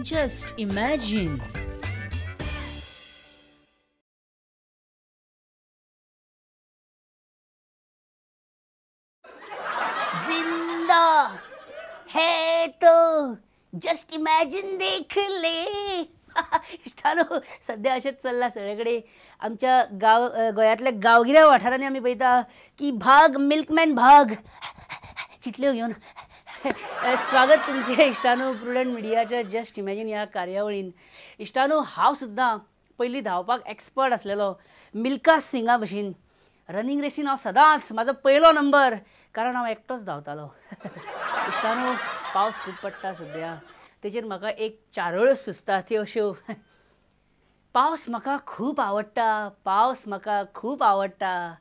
Just imagine. जिंदा है तो just imagine देख ले. इश्टानो, सद्या अशेंच चल्लां सगळे कडेन. आमच्या गांव गोंयांतल्या गांवगिऱ्या वाठारांनी आमी पळयता की भाग मिल्कमॅन भाग किटल्यो घेवन. स्वागत तुमचें इश्टानो प्रुडंट मिडियाच्या जस्ट इमॅजीन ह्या कार्यावळीन. इश्टानो, हांव सुद्दां पयलीं धांवपाक एक्सपर्ट आसलेलो मिल्खा सिंगा भशेन. रनींग रेसीन हांव सदांच म्हाजो पयलो नंबर, कारण हांव एकटोच धांवतालो. इश्टानो, पावस खूब पडटा सद्या, तेचेर म्हाका एक चारोळ्यो सुचता त्यो अश्यो. पावस म्हाका खूब आवडटा, पावस म्हाका खूब आवडटा.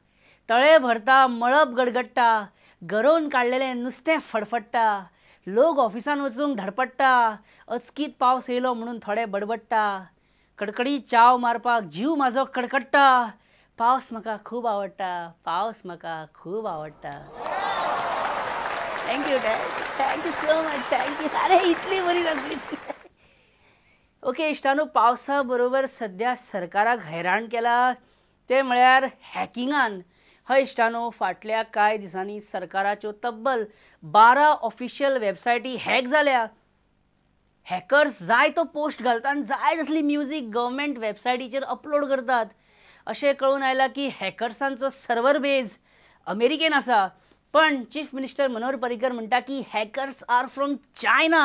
तळें भरता, मळब गडगडटा, गरोवन काडलेलें नुस्तें फडफडटा, लोक ऑफिसान वचूंक धडपडटा, अचकीत पावस येयलो म्हणून थोडे बडबडटा, कडकडी चाव मारपाक जीव म्हाजो कडकडटा. पावस म्हाका खूब आवडटा, पावस म्हाका खूब आवडटा. Thank you, thank you so much, thank you. अरे इतली बरी नासली. ओके इश्टानो, पावसा बरोबर सद्या सरकाराक हैराण केला तें म्हळ्यार हॅकिंगान. हय इश्टानो, फाटल्या कांय दिसांनी सरकाराच्यो तब्बल 12 ऑफिशियल वेबसायटी हॅक जाल्या. हॅकर्स जाय तो पोस्ट घालता आनी जाय तसली म्युजीक गव्हर्मेंट वेबसायटीचेर अपलोड करतात. अशें कळून आयलां की हॅकर्सांचो सर्वर बेज अमेरिकेन आसा, पण चीफ मिनिस्टर मनोहर पर्रीकर म्हणटा की हॅकर्स are from China.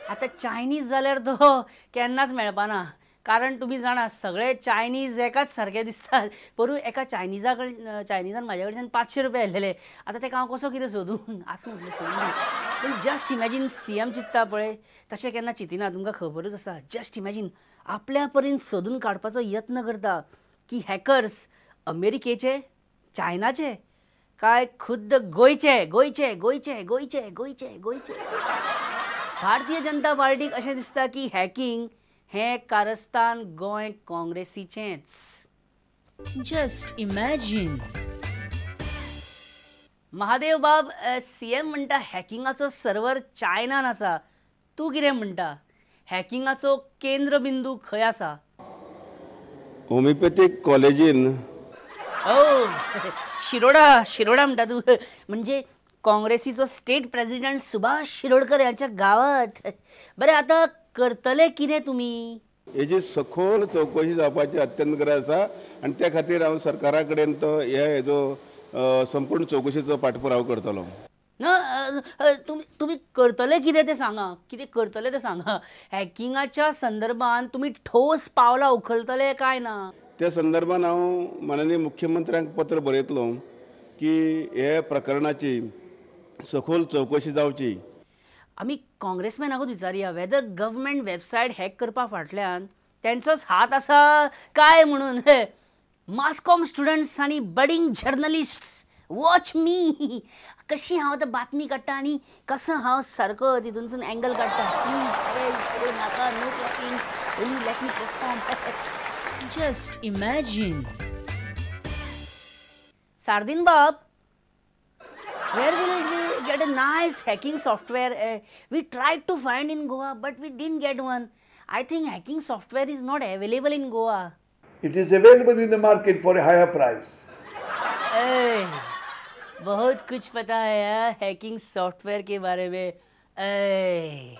आतां चायनीज जाल्यार तो केन्नाच मेळपाना, कारण तुमी जाणा सगळे चायनीज एकाच सारके दिसतात. पोरूं एका चायनिजा कडेन, चायनिजान म्हाज्या कडच्यान 500 रुपया आयलेले. आतां तेका हांव कसो कितें सोदूं, आसूं म्हटलें सोदून. पूण जस्ट इमॅजीन, सीएम चिंत्ता पळय तशें केन्ना चिंतिना, तुमकां खबरूच आसा. जस्ट इमॅजीन, आपल्या परीन सोदून काडपाचो यत्न करता की हॅकर्स अमेरिकेचे, चायनाचे काय खुद्द गोंयचे, गोंयचे गोंयचे गोंयचे गोंयचे गोंयचे. भारतीय जनता पार्टीक अशें दिसता की हॅकिंग हें कारस्थान गोंय काँग्रेसीचेंच. Just imagine. Mahadev बाब, सीएम म्हणटा हॅकिंगाचो सर्वर चायनान आसा, तूं कितें म्हणटा? हॅकिंगाचो केंद्रबिंदू खंय आसा? होमिओपॅथीक कॉलेजीन. ओ शिरोडा, शिरोडा म्हणटा तूं, म्हणजे काँग्रेसीचो स्टेट प्रेसिडेंट सुभाष शिरोडकर यांच्या गांवांत. बरें, आतां करतले कितें तुमी? हेजी सखोल चवकशी जावपाची अत्यंत गरज आसा आनी त्या खातीर हांव सरकारा कडेन तो हे हेजो संपूर्ण चवकशीचो पाठपुरावो करतलो. ना, तुमी करतले कितें तें सांगा, कितें करतले तें सांगा. हॅकिंगाच्या संदर्भान तुमी ठोस पावलां उखलतले काय ना? त्या संदर्भान हांव माननीय मुख्यमंत्र्यांक पत्र बरयतलो की हे प्रकरणाची सखोल चवकशी जावची. आमी काँग्रेसमॅनाकूच विचारया वेदर गव्हर्मेंट वेबसायट हॅक करपा फाटल्यान तेंचोच हात आसा काय म्हणून. मासकॉम स्टुडंट्स आनी बडींग जर्नलिस्ट्स, वॉच मी, कशी हांव आतां बातमी काडटा आनी कसो हांव सारको तितूनसून एंगल काडटा. नाका, no clapping, only let me perform. Just imagine. Sardin बाब, where will we get a nice hacking software? We tried to find in Goa, but we didn't get one. I think hacking software is not available in Goa. It is available in the market for a higher price. ए, बहुत कुछ पता है यार hacking software K बारे में. ए,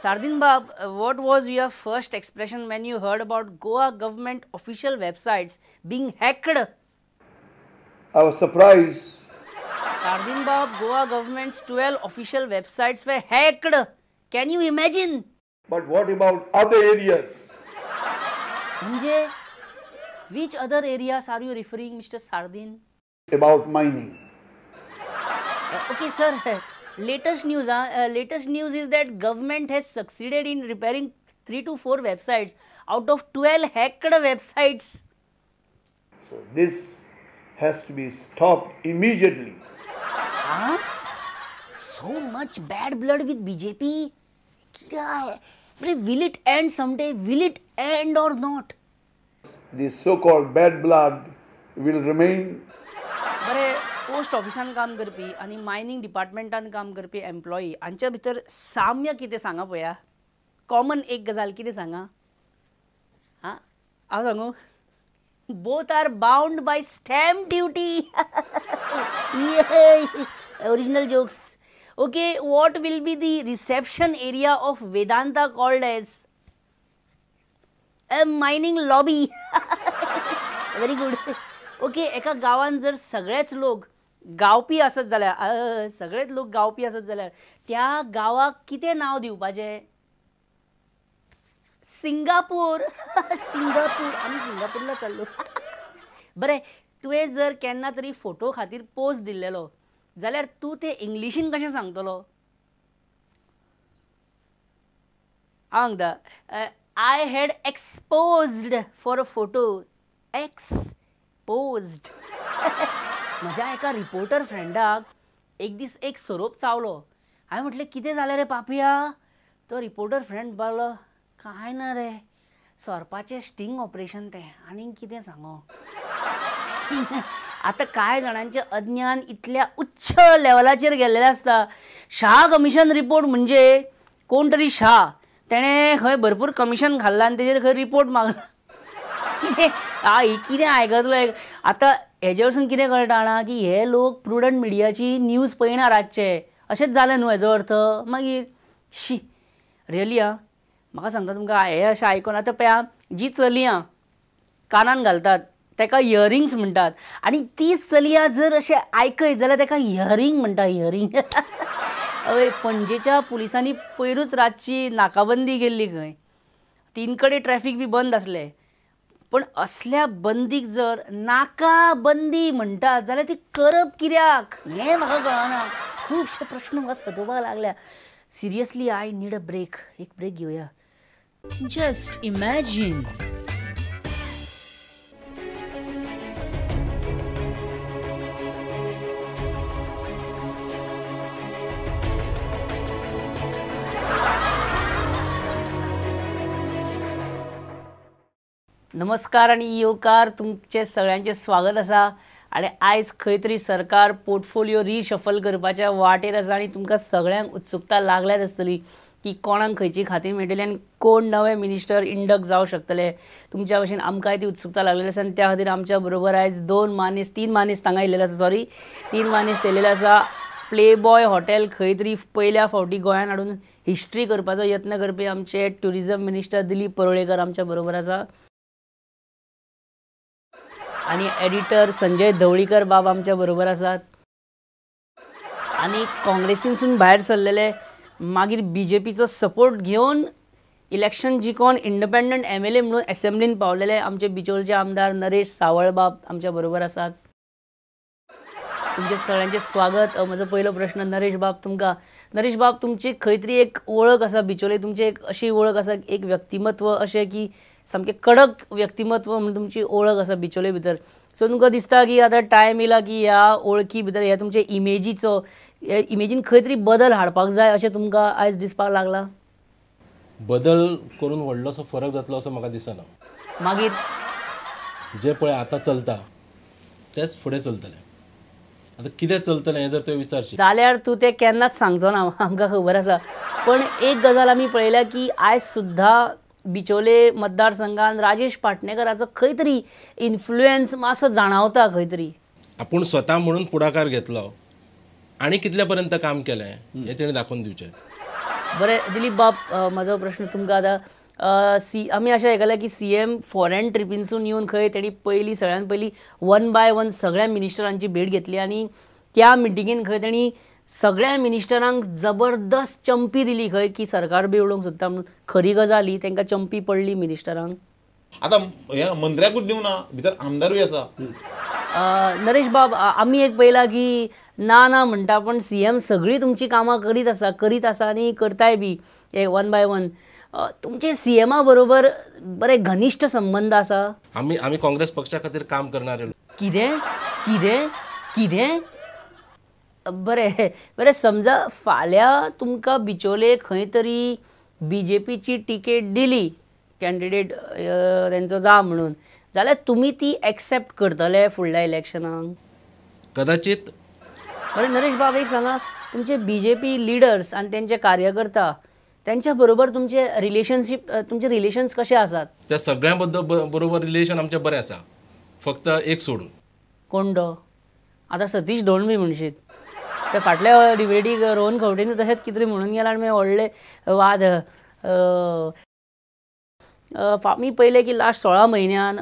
सार्दिन बाब, what was your first expression when you heard about Goa government official websites being hacked? I was surprised. Sardin Bab, Goa government's 12 official websites were hacked. Can you imagine? But what about other areas? म्हणजे, which other areas are you referring, Mr. Sardin? About mining. Okay, sir. Latest news, latest news is that government has succeeded in repairing 3 to 4 websites out of 12 hacked websites. So this has to be stopped immediately. Huh? So much bad blood with BJP? Will it end someday? Will it end or not? This so-called bad blood will remain. बरे, post ऑफिसान काम करपी आनी mining डिपार्टमेंटान काम करपी employee हांच्या भितर साम्य कितें सांगा पळया, कॉमन एक गजाल कितें सांगा? हां हांव सांगू, both are bound by stamp duty. Original jokes. Okay, what will be the reception area of Vedanta called as? A mining lobby. Very good. Okay, एका गांवान जर सगळेच लोक गावपी आसत जाल्यार, सगळेच लोक गावपी आसत जाल्यार त्या गांवाक कितें नांव दिवपाचें? सिंगापूर. सिंगापूर, आमी सिंगापूरला चल्लो. बरें, तुवें जर केन्ना तरी फोटो खातीर पोज दिल्लेलो जाल्यार तूं तें इंग्लिशीन कशें सांगतलो? हांव सांगता, I had exposed for a photo. Exposed. म्हज्या एका रिपोर्टर फ्रेंडाक एक दीस एक सोरोप चावलो. हांवें म्हटलें कितें जालें रे पापया? तो रिपोर्टर फ्रेंड म्हणलो, कांय ना रे, सोरपाचें स्टिंग ऑपरेशन तें, आनीक कितें सांगो. स्टिंग. आतां कांय जाणांचें अज्ञान इतल्या उच्च लेवलाचेर गेल्लें आसता. शाह कमिशन रिपोर्ट म्हणजे कोण तरी शाह तेणें खंय भरपूर कमिशन खाल्लां आनी तेजेर खंय रिपोर्ट मागला. कितें कितें आयकतलो? आतां हेजे वरसून कितें कळटा जाणा की हे लोक प्रुडंट मिडियाची न्यूज पळयना रातचे. अशेंच जालें न्हू हेजो अर्थ? मागीर शी, रियली. आं, म्हाका सांगता तुमकां हें अशें आयकून आतां पळया, जी चलयां कानान घालतात ताका इयरिंग्स म्हणटात, आनी तीच चलयां जर अशें आयकयत जाल्यार ताका हियरींग म्हणटा, हियरींग. हय, पणजेच्या पुलिसांनी पयरूच रातची नाकाबंदी केल्ली खंय, 3 कडेन ट्रॅफीक बी बंद आसलें. पण असल्या बंदीक जर नाकाबंदी म्हणटात जाल्यार ती करप कित्याक हें म्हाका कळना. खुबशे प्रश्न म्हाका सतोवपाक लागल्या. Seriously, I need a break. एक ब्रेक घेवया. Just imagine. नमस्कार आनी येवकार, तुमचें सगळ्यांचें स्वागत आसा. आनी आयज खंय तरी सरकार पोर्टफोलियो रिशफल करपाच्या वाटेर आसा आनी तुमकां सगळ्यांक उत्सुकता लागल्याच आसतली की कोणाक खंयची खातीं मेळटली आनी कोण नवे मिनिस्टर इंडक्ट जावं शकतले. तुमच्या भशेन आमकांय ती उत्सुकता लागलेली आसा आनी त्या खातीर आमच्या बरोबर आयज 2 मानेस 3 मानेस हांगा येयल्लेले आसा, सॉरी 3 मानेस येयल्लेले आसा. प्लेबॉय हॉटेल खंय तरी पयल्या फावटी गोंयान हाडून हिस्ट्री करपाचो यत्न करपी आमचे ट्युरिजम मिनिस्टर दिलीप परुळेकर आमच्या बरोबर आसा, आनी एडिटर संजय धवळीकर बाब आमच्या बरोबर आसात, आनी काँग्रेसीनसून भायर सरलेले मागीर बीजेपीचो सपोर्ट घेवन इलेक्शन जिखोन इंडिपेंडंट MLA म्हणून एसेंब्लीन पावलेले आमचे बिचोलचे आमदार नरेश सावळ बाब आमच्या बरोबर आसात. तुमचे सगळ्यांचें स्वागत. म्हजो पयलो प्रश्न नरेश बाब तुमकां. नरेश बाब, तुमची खंय तरी एक वळख आसा बिचोले, तुमची एक अशी वळख आसा, एक व्यक्तिमत्व अशें की सामकें कडक व्यक्तिमत्व म्हणून तुमची वळख आसा बिचोले भितर. सो तुमकां दिसता की आतां टायम येयला की ह्या वळखी भितर ह्या तुमच्या इमेजीचो, इमेजीन खंय तरी बदल हाडपाक जाय अशें तुमकां आयज दिसपाक लागलां? बदल करून व्हडलोसो फरक जातलो असो म्हाका दिसना. मागीर जे पळय आतां चलता तेच फुडें चलतलें. आतां कितें चलतलें हें जर तुवें विचारशीत जाल्यार तूं तें केन्नाच सांगचो ना, आमकां खबर आसा. पण एक गजाल आमी पळयल्या की आयज सुद्दां बिचोले मतदारसंघान राजेश पाटणेकराचो खंय तरी इन्फ्लुएन्स मातसो जाणावता खंय तरी. आपूण स्वता म्हणून पुढाकार घेतलो आनी कितल्या पर्यंत काम केलें हें तेणें दाखोवन दिवचें. बरें दिलीप बाब, म्हजो प्रश्न तुमकां आतां. आमी अशें आयकलां की CM foreign ट्रिपीनसून येवन खंय तेणी पयलीं सगळ्यान पयलीं 1 बाय 1 सगळ्या मिनिस्टरांची भेट घेतली आनी त्या मिटिंगेन खंय तेणी सगळ्या मिनिस्टरांक जबरदस्त चंपी दिली खंय की सरकार बी उडोवंक सोदता म्हणून. खरी गजाल ही, तांकां चंपी पडली मिनिस्टरांक? आतां हे मंत्र्याकूच दिवना, भितर आमदारूय आसा. नरेश बाब, आमी एक पळयलां की ना ना म्हणटा पण CM सगळीं तुमची कामां करीत आसा, करीत आसा आनी करताय बी 1 बाय 1. तुमचे CMA बरोबर बरे घनिश्ट संबंद आसा? आमी आमी काँग्रेस पक्षा खातीर काम करणारे लोक. कितें कितें कितें? बरें बरें, समजा फाल्यां तुमकां बिचोले खंय तरी बीजेपीची तिकेट दिली कॅन्डिडेट तेंचो जा म्हणून, जाल्यार तुमी ती एक्सेप्ट करतले फुडल्या इलेक्शनाक? कदाचित बरें नरेश बाब, एक सांगा, तुमचे BJP leaders आनी तेंचे कार्यकर्ता त्यांच्या बरोबर तुमचे रिलेशनशीप, तुमचे रिलेशन्स कशे आसात? त्या सगळ्यां बरोबर रिलेशन आमचें बरें आसा, फक्त एक सोडून. कोण तो? आतां सतीश धोंड बी म्हणशीत ते फाटल्या डिबेटीक रोहन खंवटेन तशेंच कितें म्हणून गेला आनी मागीर व्हडले वाद. आमी पळयलें की लास्ट 16 म्हयन्यान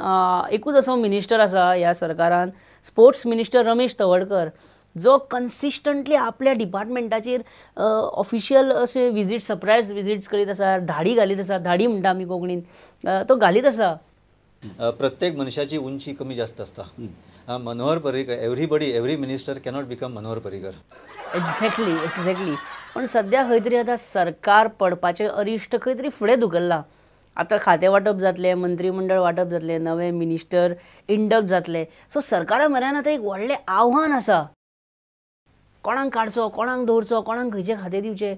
एकूच असो मिनिस्टर आसा ह्या सरकारान, स्पोर्ट्स मिनिस्टर रमेश तवडकर, जो कन्सिस्टंटली आपल्या डिपार्टमेंटाचेर ऑफिशियल अशे विजीट, सरप्रायज विजिट्स करीत आसा, धाडी घालीत आसा, धाडी म्हणटा आमी कोंकणीन, तो घालीत आसा. प्रत्येक मनशाची उंची कमी जास्त आसता. Manohar Parrikar, everybody, every minister cannot become Manohar Parrikar. Exactly exactly. पण सद्या खंय तरी आतां सरकार पडपाचें अरिश्ट खंय तरी फुडें धुकल्लां. आतां खातें वांटप जातलें, मंत्रीमंडळ वांटप जातलें, नवे मिनिस्टर इंडक्ट जातले. सो सरकारा म्हऱ्यान आतां एक व्हडलें आव्हान आसा, कोणाक काडचो, कोणाक दवरचो, कोणाक खंयचें खातें दिवचें.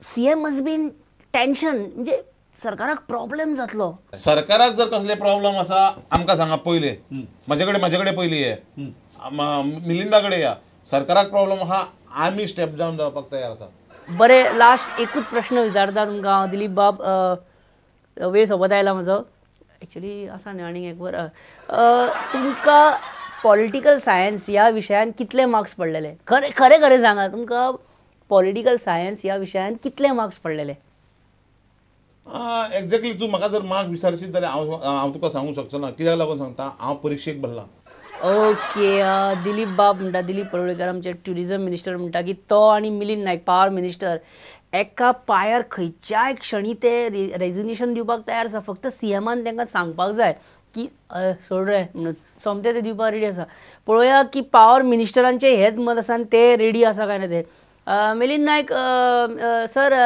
CM must be in tension, म्हणजे सरकाराक प्रॉब्लेम जातलो. सरकाराक जर कसले प्रॉब्लेम आसा आमकां सांगा पयले, म्हजे कडेन पयली ये, मिलिंदा कडेन या. सरकाराक प्रॉब्लेम आहा, आमी स्टेप डावन जावपाक तयार आसा. बरें, लास्ट एकूच प्रश्न विचारता तुमकां हांव दिलीप बाब, वेळ सोंपत आयला म्हजो, एक्चुली आसा न्हय आनीक एक वर. तुमकां पॉलिटिकल सायन्स ह्या विशयान कितले मार्क्स पडलेले? खरें खरें खरें सांगा, तुमकां पॉलिटिकल सायन्स ह्या विशयान कितले मार्क्स पडलेले? एक्झॅक्टली तूं म्हाका जर मार्क विचारशीत जाल्यार हांव तुका सांगूंक शकचो ना. कित्याक लागून सांगता, हांव परिक्षेक भरला. ओके, दिलीप बाब म्हणटा, दिलीप परुळेकर आमचे ट्युरिजम मिनिस्टर म्हणटा की तो आनी मिलिंद नायक पावर मिनिस्टर एका पांयार खंयच्याय क्षणी ते रेजिग्नेशन दिवपाक तयार आसा, फक्त सीएमान तांकां सांगपाक जाय की सोड रे म्हणून, सोमते ते दिवपाक रेडी आसा. पळोवया की पावर मिनिस्टरांचे हेच मत आसा आनी ते रेडी आसा काय ना ते. मिलिंद नायक सर,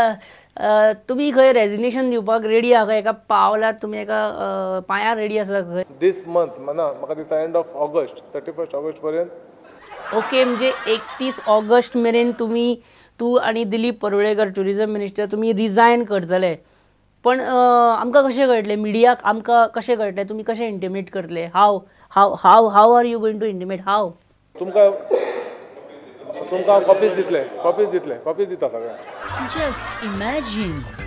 तुमी खंय रेजिग्नेशन दिवपाक रेडी आहा काय? एका पावलार तुमी एका पांयार रेडी आसा खंय? दीस मंथ ना, म्हाका दिसता एंड ऑफ ऑगस्ट, 31 ऑगस्ट पर्यंत. ओके, म्हणजे 31 ऑगस्ट मेरेन तुमी, तूं आनी दिलीप परुळेकर ट्युरिजम मिनिस्टर तुमी रिजायन करतले. पण आमकां कशें कळटलें, मिडियाक आमकां कशें कळटलें, तुमी कशें इंटिमेट करतले? How how how how are you going to intimate? How? तुमकां तुमकां कॉपीज दितले, कॉपीज दितले, कॉपीज दिता सगळ्यांक. Just imagine.